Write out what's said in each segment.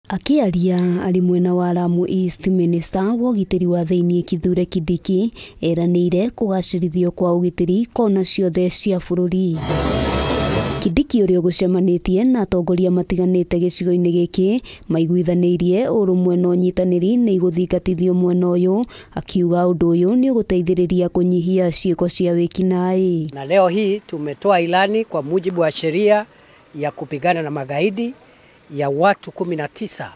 Akĩaria arĩ mwena wa Lamu East, Minista wa ũgitĩri wa thĩinĩ Kithure Kindiki eranĩire kũgacĩrithio kwa ũgitĩri kona ciothe cia bũrũri. Kindiki ũrĩa ũgũcemanĩtie na atongoria matiganĩte gĩcigo-inĩ gĩkĩ maiguithanĩirie ũrũmwe na ũnyitanĩri nĩ igũthingatithio mwena ũyũ, akiuga ũndũ ũyũ nĩ ũgũteithĩrĩria kũnyihia ciĩko cia wĩkinaĩ. Na leo hii tumetoa ilani kwa mujibu wa sheria ya kupigana na magaidi ya watu 19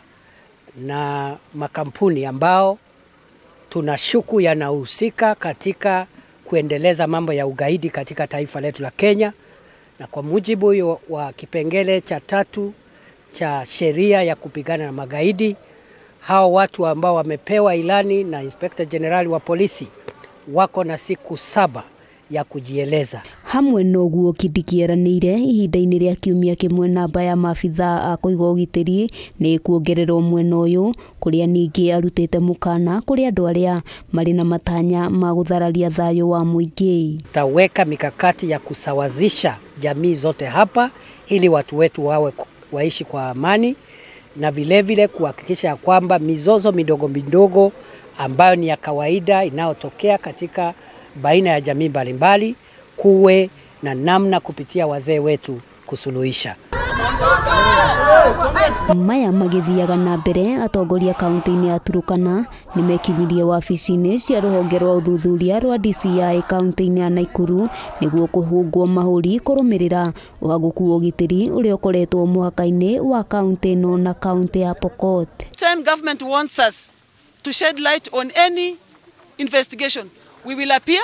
na makampuni ambao tunashuku yanahusika katika kuendeleza mambo ya ugaidi katika taifa letu la Kenya. Na kwa mujibu wa kipengele cha 3 cha sheria ya kupigana na magaidi, hao watu ambao wamepewa ilani na Inspector General wa polisi wako na siku 7 ya kujieleza. Hamwe noguo Kindiki eranĩire ihinda-inĩ rĩa kiumia kĩmwe namba ya maabithaa a kũiga ũgitĩri nĩ kuongererwo mwena ũyũ, kũrĩa ningĩ arutĩte mũkana kũrĩ andũ arĩa marĩ na matanya ma gũthararia thayũ wa mũingĩ. Taweka mikakati ya kusawazisha jamii zote hapa ili watu wetu wawe waishi kwa amani, na vilevile kuhakikisha kwamba mizozo midogo midogo ambayo ni ya kawaida inayotokea katika baina ya jamii mbalimbali kuwe na namna kupitia wazee wetu kusuluhisha. Maya magithiaga na mbere, atongoria kaunti-inĩ ya Turukana nĩmekinyirie wabici-inĩ cia rũhonge rwa ũthuthuria rwa DCI kaunti-inĩ ya Nakuru nĩguo kũhũngwo mahũri kũrũmĩrĩra ũhagũku wa ũgitĩri ũrĩa ũkoretwo mũhaka-inĩ wa kaunti ĩno na kaunti ya Pokot. Time government wants us to shed light on any investigation, we will appear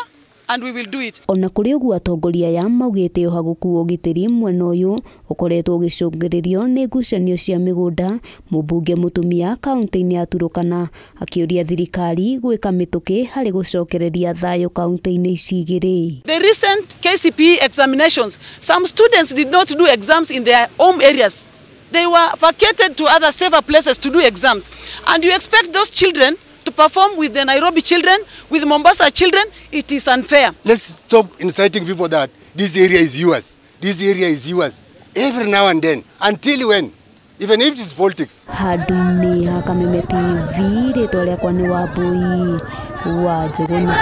and we will do it. Ona kũrĩ ũguo atongoria aya maugĩte ũhagũku wa ũgitĩri mwena ũyũ ũkoretwo ũgĩcũngĩrĩrio nĩ ngucanio cia mĩgũnda. Mũmbunge mũtumia kaunti-inĩ ya Turukana akĩũria thirikari gwĩka mĩtũkĩ harĩ gũcokereria thayũ kaunti-inĩ ici igĩrĩ. The recent KCPE examinations, some students did not do exams in their home areas. They were vacated to other safer places to do exams. And you expect those children to perform with the Nairobi children, with Mombasa children? It is unfair. Let's stop inciting people that this area is yours, this area is yours, every now and then, until when? Even if it's politics. Handũ-inĩ ha Kameme TV, rĩtwa rĩakwa nĩ Wambui wa Njũgũna.